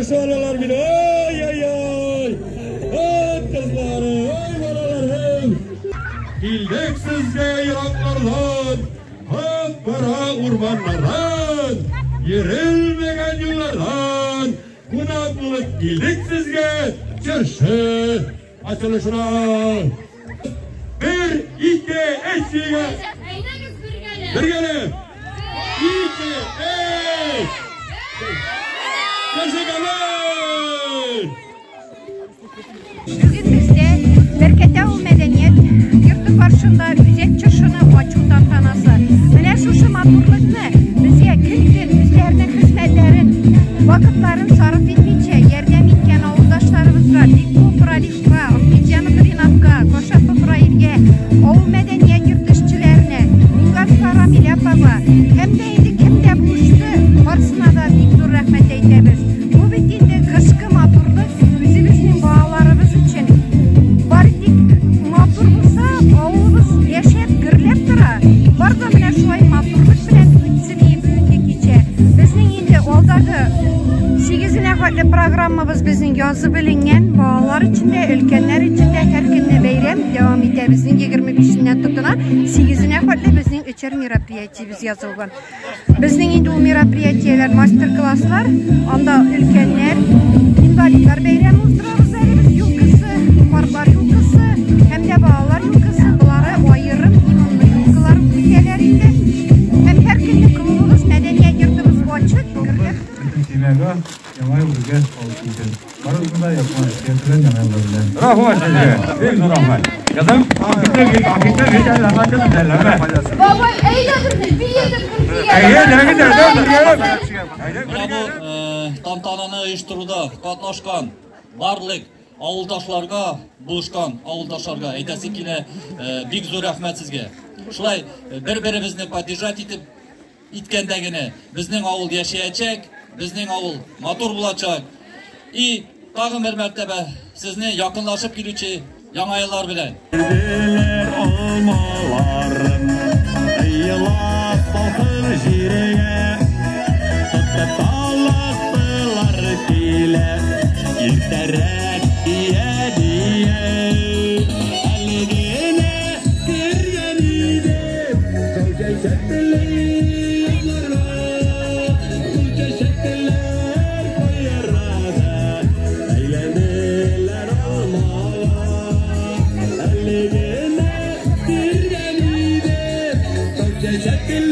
Каршы алалар мине. Ай-ай-ай! Ай, кызлары, ай, балаларым! Килдек сезгә ераклардан, кап-кара урманнардан, йөрелмәгән юллардан, кунак булып килдек сезгә чыршы ачылышына. Бер, ике, өч, егет! Әйдәгез бергәләп! Бергәләп! Ике, өч! Чыршы! Бүген бездә Бәркәтә авыл мәдәният йорты каршында үзәк чыршыны ачу тантанасы. Менә шушы матурлыкны безгә көн-төн үзләренең хезмәтләрен, вакытларын сарыф итмичә ярдәм иткән авылдашларыбызга, Биккулов Ралифка, Ахметзянов Ринатка, Кашапов Раилгә, авыл мәдәният йорты эшчеләренә, Мингазова Рамилә апага һәм дә инде кем дә булышты, барысына да бик зур рәхмәт әйтәбез. Бу бит инде кышкы матурлык үзебезнең балаларыбыз өчен. Бары тик матур булса, авылыбыз яшәп, гөрләп тора. Бар да менә шулай матурлык белән үтсен иде бүгенге кичә. Безнең инде алдагы сигезенә хәтле программабыз безнең язып эленгән. Балалар өчен дә, өлкәннәр өчен дә һәр көнне бәйрәм дәвам итә. Безнең 25-ннән тотына сигезенә хәтле безнең өчәр мероприятиебез язылган. Безнең инде ул мероприятиеләр, мастер-класслар, анда өлкәннәр, инвалидлар бәйрәме уздырабыз әле без, юлкысы, карлар юлкысы, һәм дә балалар юлкысы, болары аерым иманлы юлкылар үтәләр инде. Һәм һәр көнне клубыбыз, мәдәният йортыбыз ачык, гөрләп тора. Бөтен семьяга Яңа ел безгә алып килсен. Барыгызны да яңа белән, Яңа ел белән. Рәхмәт сезгә. Бик зур рәхмәт. Кызым, Бабай, әйдә безне биетеп кертик. Әйе, әйдә, Менә бу тантананы оештыруда катнашкан барлык авылдашларга, булышкан авылдашларга әйтәсе килә, бик зур рәхмәт сезгә. Шулай бер-беребезне поддержать итеп иткәндә генә безнең авыл яшәячәк, безнең авыл матур булачак. И тагын бер мәртәбә сезне якынлашып килүче Яңа еллар белән. Алмаларым тыела салкын җиргә, тотып аласылар килә, иртәрәк дия-дия. Әле генә кергән идем шау чәчәкле ялларга, гөл чәчәкләр куерады, әйләнделәр алмага. Әле генә кергән идем шау чәчәкле